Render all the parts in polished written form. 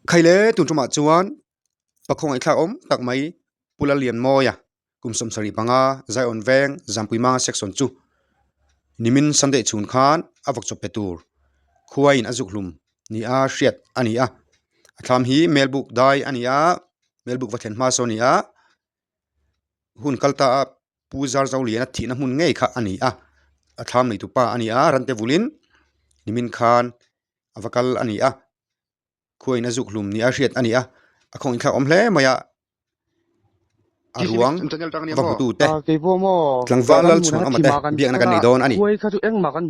Khaile tun tumah chuan pakhawngaih thlak awm tak mai Pu Lallianmawia kum 75 Zion Veng Zampui Manga section chu nimin Sunday chhun khan a vawk chawp pe tur khuaiin a zuk hlum ni a hriat a ni a, a thlam hi Melbuk dai a ni a, Melbuk va thlen hma sawn a ni a, hun kal ta a Pu Zarzoliana thihna hmun ngei kha a ni a, a thlam neitu pa a ni a, rante vulin nimin khan a va kal a ni a, khuain a zuk hlum ni a hriat a ni a, a khawngin thlak awm hle mai a, a ruang va hmutu te tlangval lal chhuan awm te biakna kan nei dawn a ni,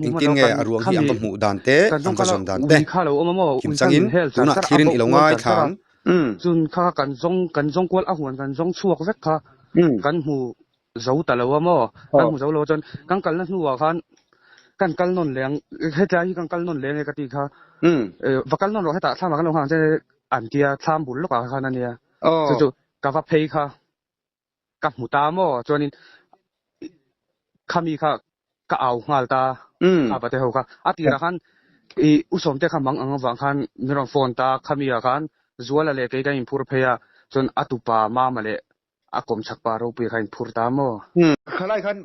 engtin nge a ruang hi an va hmuh dan te an va zawn dan te kim changin tunah thlirin i lo ngaithla ang. Chun kha kan zawng kan zawng kual a huan kan zawng chhuak vek kha kan hmu zo ta lo a maw kan hmu zo lo chuan kan kalna hnuah khan kan kal nawn leh ang hetlai hi kan kal nawn leh ange ka tih kha va kal nawn rawh hetah thlam ah kan lo nghak ang che an tia thlam bul lawkah khan a nia chu chu ka va phei kha ka hmu ta maw chuanin khami kha ka au nghal ta a pate ho kha a tirah khan i u sawmte kha mang ang avang khan min rawn phone ta khami ah khan Zuala leh kei kan inphur phei a chuan a tupa mama leh a kawmchhak pa ropui kha inphur ta maw. Khalai khan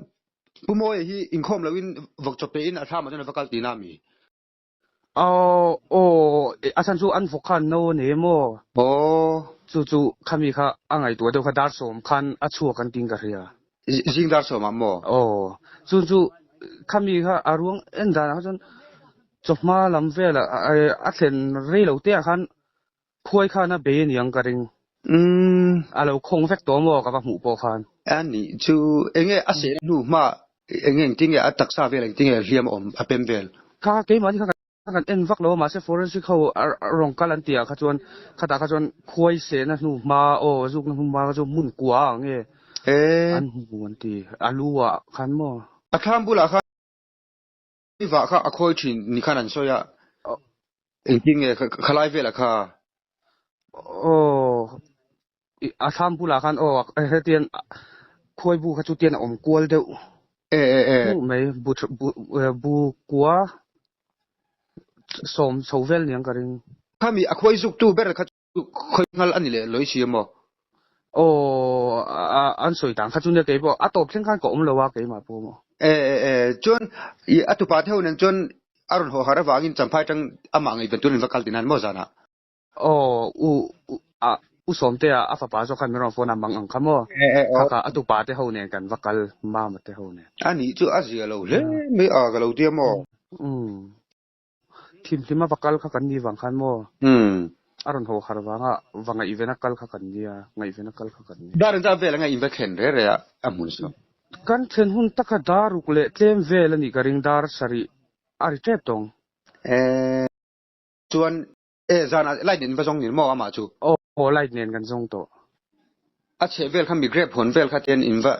Pu Mawia hi inkhawm loin vawk chawp pe in a thlam ah chuan a va kal tihna ami? Aw aw a chhan chu an vawk khan no a nei maw? Aw. Chu chu khami kha a ngaihtuah deuh kha dar sawm khan a chhuak an tiin ka hria. Zing dar sawm ah maw? Aw chu chu khami kha a ruang en danah kha chuan chawhma lam velah a thlen rei lo te ah khan khuai khan a bei a niang ka ring. Umm. A lo khawng vek tawh maw ka va hmuh pawh khan. A nih chu enge a seh hnu hma enge engtin nge a taksa vel engtin nge hliam a awm a pem vel. Kha keimahni kha kan en vak lo a mahse forensic ho rawn kal an tih ah kha chuan khatah kha chuan khuai sehna hnu hma aw zukna hnu hma kha chu hmun kua ah nge an hmu an ti a lu ah khan maw. A thlam bulah khan I vah kha a khawi thin ni khan an sawi a, engtin nge khalai velah kha? Aw, a thlam bulah khan aw hetiang khuai bu kha chu tian a awm kual deuh hmuh mai, bu kua sawm chho vel niang ka ring. Khami a khuai zuktu ber kha Khawi nghal a ni leh lawi si maw? Aw, an sawi dan kha chu nia keipawh a tawp thleng khan ka awm lo a keimah pawh maw. E e e, chuan i a tupa te ho nen chuan a rawn haw har avangin Champhai atang amah ngaihven turin an va kal tinan maw zanah? Aw, u a u Sawmtea a fapa zawk khan min rawn phone a mang ang kha maw? E e aw. Kha kha a tupa te ho nen kan va kal Mama te ho nen. A nih chu a zia lo hle mai a ka lo tia maw? Umm. Thimhlima va kal kha kan ni vang khan maw? A rawn haw har vanga va ngaihvena kal kha kan nia, ngaihvena kal kha kan nia. Dar engzat vel anga in va thlen re re a, a hmun chu? Kan thlen hun taka dar ruk leh tlem vel a nih ka ring, dar sarih a ri tep tawng. E, chuan e zanah light nen va zawng nin maw amah chu? Aw, light nen kan zawng tawh. A chheh vel kha mi grape hawn vel kha ten in va.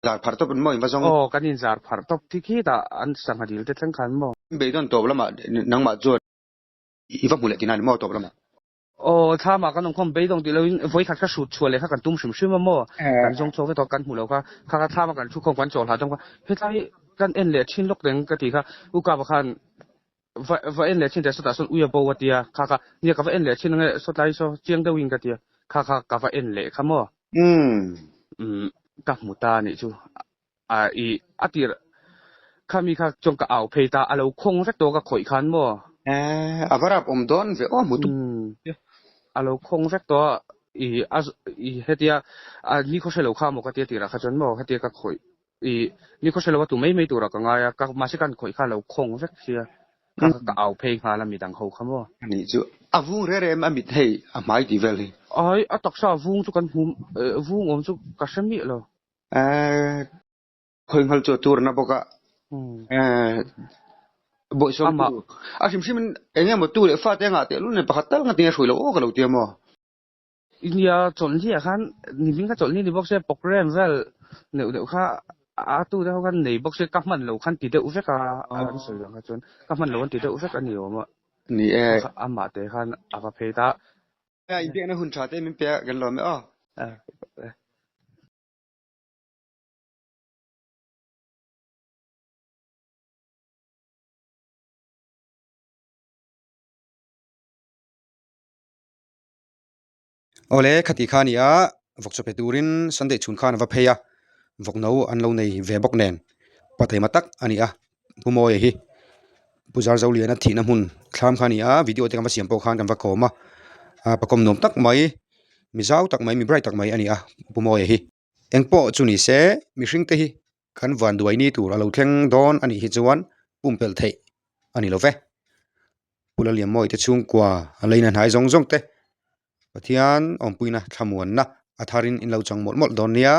Zar pharh tawp in maw in va zawng? Aw, kan in zar pharh tawp thi khi tah an sangha dil te thleng khan maw? Beidawn tawp lamah nangmah chuan i va hmu leh tihna ni maw tawp lamah? Aw, thlamah kan awm khawm beidawng tih loin vawikhat kha hrut chhuah leh kha kan tum hrim hrim a maw? Kan zawng chhuak vek tawh kan hmu lo kha, kha kha thlama kan thu khawm kan chawl hlah dawm kha, hetlai hi kan en leh thin lawk reng ka ti kha, u Kapa khan va va en leh thin teh sawtah sawn ui a bo a tia, kha kha nia ka va en leh thin ange sawtlai saw chiang deuhin ka tia, kha kha ka va en leh kha maw? Umm ka hmu ta anih chu a i a tir khami kha chuan ka au phei ta a lo khawng vek tawh ka khawih khan maw? Eh a va rap awm dawn ve aw hmu tu. Umm a lo khawng vek tawh a i a i hetia a ni khaw hre lo kha maw ka tia tirah kha chuan maw hetia ka khawih I ni khaw hre lo a tu mai mai turah ka ngai a, ka mahse kan khawih kha a lo khawng vek sia, ka ka au phei nghal a midang ho kha maw. Anih chu a vung re rem a mit hei a hmai tih vel hi. Ai a taksa vung chu kan hmu vung awm chu ka hre miah lo. Eh khawi nghal chu a tur na bawk a. Eh bawihsawm tu a hrim hrim in eng emaw tu leh fate a ngah teh lul nen pakhat tal nga tinge hruai lo aw ka lo tia maw. Nia chawlhni ah khan nimin kha chawlhni ni bawk se program vel neuh neuh kha a tu te ho khan nei bawk se ka hman lo khan ti deuh vek a an sawi ang kha chuan ka hman lo an ti deuh vek a ni awm a Ni e. Amah te khan a va phei ta. Inbiakna hun tha te min pe a kan lawm e aw. Awle, khati kha a ni a, vawk chaw pe turin Sunday chhun khan a va phei a, vawk no an lo nei ve bawk nen pa taima tak a ni a, Pu Mawia hi Pu Zarzoliana thihna hmun thlam kha a ni a, video te kan va siam pawh khan kan va kawm a, pakawm nuam tak mai, mi zau tak mai, mi bright tak mai a ni a Pu Mawia hi. Eng pawh chu ni se, mihring te hi kan van duai ni tur a lo thleng dawn a nih hi chuan pumpelh theih a ni lo ve. Pu Lalianmawii te chhungkua a leina hnai zawng zawng te Pathian awmpuina thlamuanna a tharin in lo chang mawlh mawlh dawn nia.